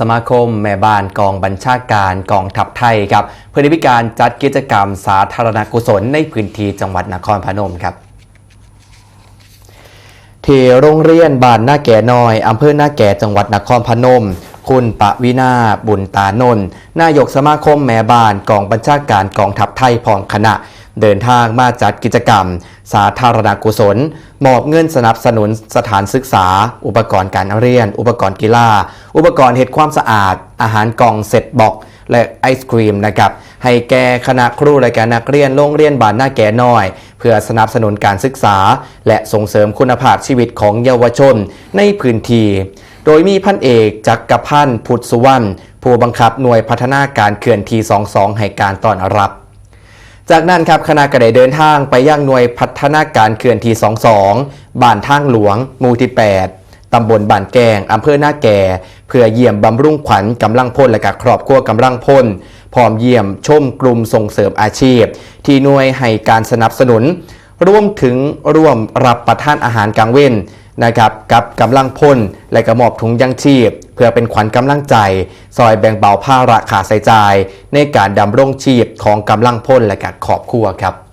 ສະມາຄົມແມ່ບ້ານກອງບັນຊາການກອງທັບໄທ ຄັບ ເພິ່ນໄດ້ມີການຈັດກິດຈະກຳສາທາລະນະກຸສົນໃນພື້ນທີ່ຈັງຫວັດນະຄອນພະນົມ ຄັບ. ທີ່ໂຮງຮຽນບ້ານນາແກນ້ອຍ ອຳເພີນາແກ ຈັງຫວັດນະຄອນພະນົມ, ຄຸນ ປະວິນາ ບຸນຕານົນ ນາຍົກສະມາຄົມແມ່ບ້ານກອງບັນຊາການກອງທັບໄທ ພ້ອມຄະນະ ເດີນທາງມາຈັດກິດຈະກຳສາທາລະນະກຸສົນ ມອບເງິນສະໜັບສະໜູນສະຖານສຶກສາ, ອຸປະກອນການຮຽນ, ອຸປະກອນກິລາ, ອຸປະກອນເຮັດຄວາມສະອາດ, ອາຫານກ່ອງເຊັດບັອກ ແລະ ໄອສຄຣີມ ນະຄັບ ໃຫ້ແກ່ຄະນະຄູ ແລະ ກະນັກຮຽນໂຮງຮຽນບ້ານນາແກນ້ອຍ ເພື່ອສະໜັບສະໜູນການສຶກສາ ແລະ ສົ່ງເສີມຄຸນນະພາບຊີວິດຂອງເຍົາວະຊົນໃນພື້ນທີ່ ໂດຍມີພັນເອກ ຈັກກະພັນ ພຸດສຸວັນ ຜູ້ບັງຄັບໜ່ວຍພັດທະນາການເຄື່ອນທີ່ສອງສອງ ໃຫ້ການຕ້ອນຮັບ. ຈາກນັ້ນຄັບ ຄະນະກໍໄດ້ເດີນທາງໄປຍັງໜ່ວຍພັດທະນາການເຄື່ອນທີ່ສອງສອງ ບ້ານທາງຫຼວງ ໝູ່ທີແປດ ຕຳບົນບ້ານແກ້ງ ອຳເພີນາແກ ເພື່ອຢ້ຽມບຳລຸງຂວັນກຳລັງພົນ ແລະ ກະຄອບຄົວກຳລັງພົນ, ພ້ອມຢ້ຽມຊົມກຸ່ມສົ່ງເສີມອາຊີບ ທີ່ໜ່ວຍໃຫ້ການສະໜັບສະໜູນ ລວມເຖິງຮ່ວມຮັບປະທານອາຫານກາງເວັນ ນະຄັບ ກັບກຳລັງພົນ ແລະ ກະມອບຖົງຢາງຊີບ ເພື່ອເປັນຂວັນກຳລັງໃຈ ຊ່ອຍແບ່ງເບົາພາລະຄ່າໃຊ້ຈ່າຍໃນການດຳລົງຊີບຂອງກຳລັງພົນ ແລະ ກະຄອບຄົວ ຄັບ.